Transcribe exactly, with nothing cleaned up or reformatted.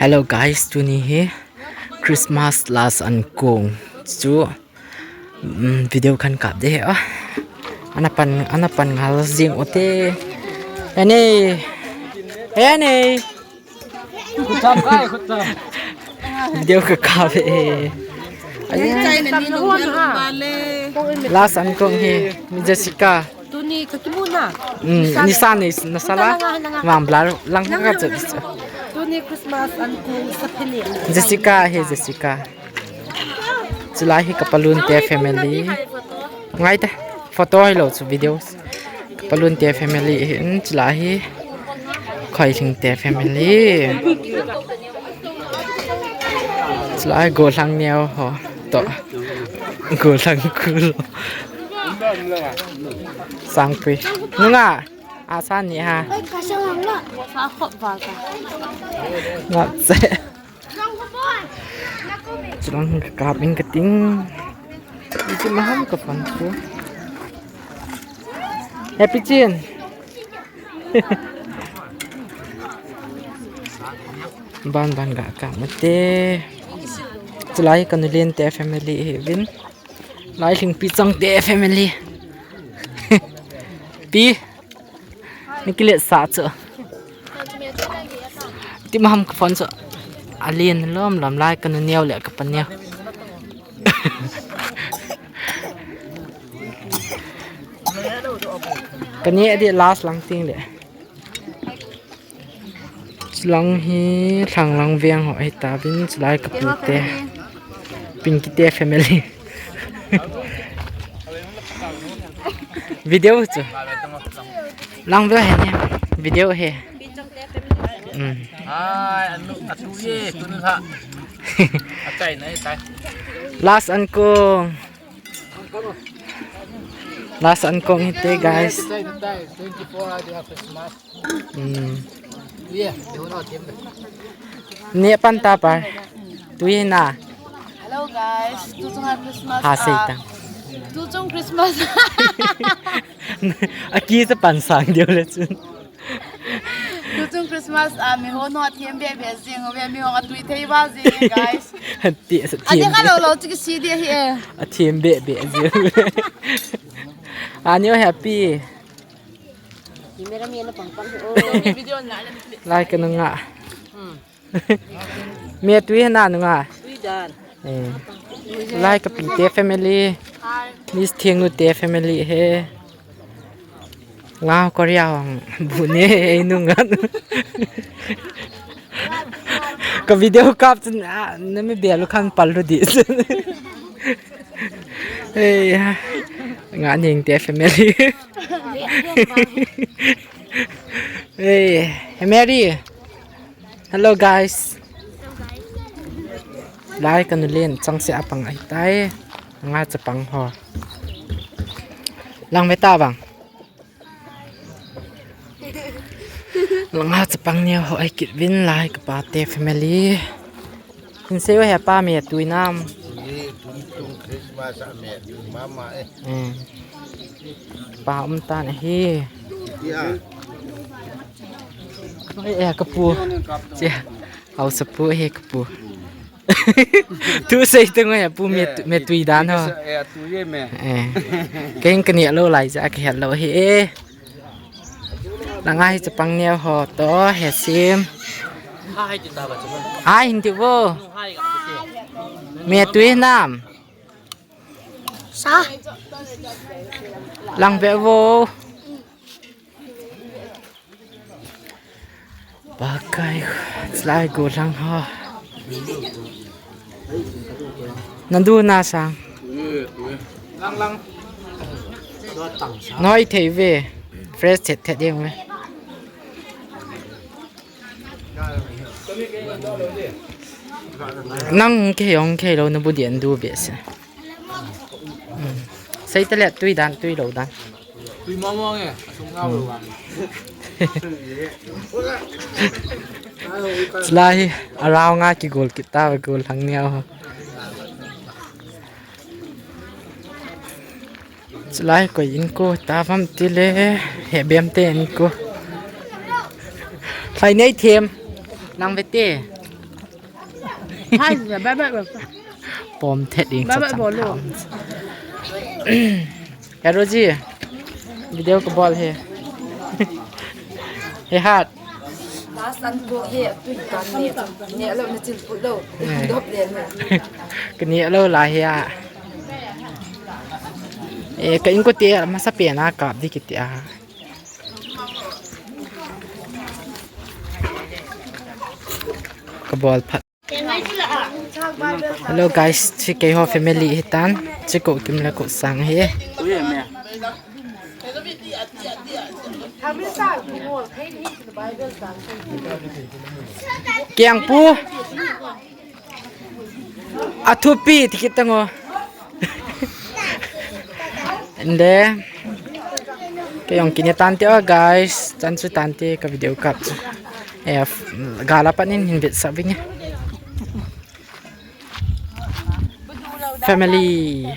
Hello guys, tuni hi Christmas last an kong chu, um, video kan kap de he a. Ana pan, ana pan ngal jing u te. Ene. Ene. Video ka kap e. Ai, last an kong hi, mi Jessica. Tuni ka kimu na. Mm, nisa ni, nasa la. Nasa la nga, nga. Mam bla lang ka chu. Tuni Christmas an kong sa phini. Jessica he, Jessica. Chulai hi ka palun te family. Ngai te. Photo hi lo chu videos. Ka palun te family hin chulai hi. Khoi thing te family. Chulai Gollhang neo ho. To. Gollhang kul. Sangpui. Nunga. Asa ni ha. Sa khop ba ka. Ngap se. Chulang ka kap in ka ting. Iti maham ka pan ko. Happy Chin. Ban ban ga ka mate. Chulai ka nulen te family hi vin. Lai Lhingpi chang te family. Pi. Ni kilet sa chu. Ti maham ka phone chu. Alin lom lom lai ka nu neo le ka pa neo. Ka ni adi last lang ting le. Chulang hi Lhanglang veng ho hi ta vin chulai ka pu te. Pinky te family. Video chu. Lang veng he ni. Video he. Mm. Ai, anu, atu ye, tun ha. Achai nai tai. Last an kong. Last an kong hi te, guys. Twenty-four hours Christmas. Hmm. Yeah, you know, Tim. Ni pan ta pa. Tui na. Hello guys, tu chung Christmas. Ha, sei ta. Tu chung Christmas. Aki sa pan sang dia le chun. Tu chung Christmas a mi ho no athem be be jing ve mi ho atui thei ba jing guys. Ti sa. Ani ka lo lo chi si dia hi e. Athem be be jing. Ani happy. Lai ka nunga. Me tui hena nunga. Tui dan. Eh. Lai ka pi te family. Miss Thiang nu te family he. Nga Korea hong bu ne ei nunga. Ka video kap chun na mi belu khan pal lu di. Hey, nga ning te family. Hey, hey, Mary. Hello guys. Lai ka nu len chang se apang ai tai. Nga chapang ho. Lang ve ta bang. Langa chapang neo ho ai kit vin lai ka pa te family. Hin sei ve he pa me tui nam. Ye, tui tung Christmas a me tui mama e. Eh. Pa um tan ahi. Ya. Oi, eh, ka pu. Che. Hausa pu he ka pu. Tu sei tu ngoi pu me, eh, me tui dan ho. Eh, tu ye me. Eh. Keng kani lo lai ja ka hello he. Eh. Langa hi chapang neo ho to he sim. Hai hin ti vo. Me tui nam. Sa. Lang ve vo. Pakai, slai go lang ha. Nandu na sang. Lang lang. Noi thei ve. Fresh thet thet ding ve. Nang kei ong kei lo na bu dian du be se. Sei ta le tui dan tui lo dan. Tui mong mong e, sung ngau lo dan. Chulai hi, arau nga ki gol kita gol hang niau. Chulai koi in ko ta vam ti le he bem te in ko. Lai nei them. Nang ve te. Hai, bye bye bye. Pom thet ding. Bye bye bol lo. Ero ji. Video ka bol he. He hat. Last an ko he tu kan ne. Ne lo na chil put lo. Dop le ne. Ka ne lo la he a. E, ka in ko te masa pe na kap di kiti a. Ka bol phat. Hello guys, chi keiho family hitan, chi ko Kim le ko Sang hi. Kiang pu. Athupi tikit tango. Inde. Kei jong kine tante o guys. Chan chu tante ka video kap chu. Eh, gala panin hin vetsah vinge. Family.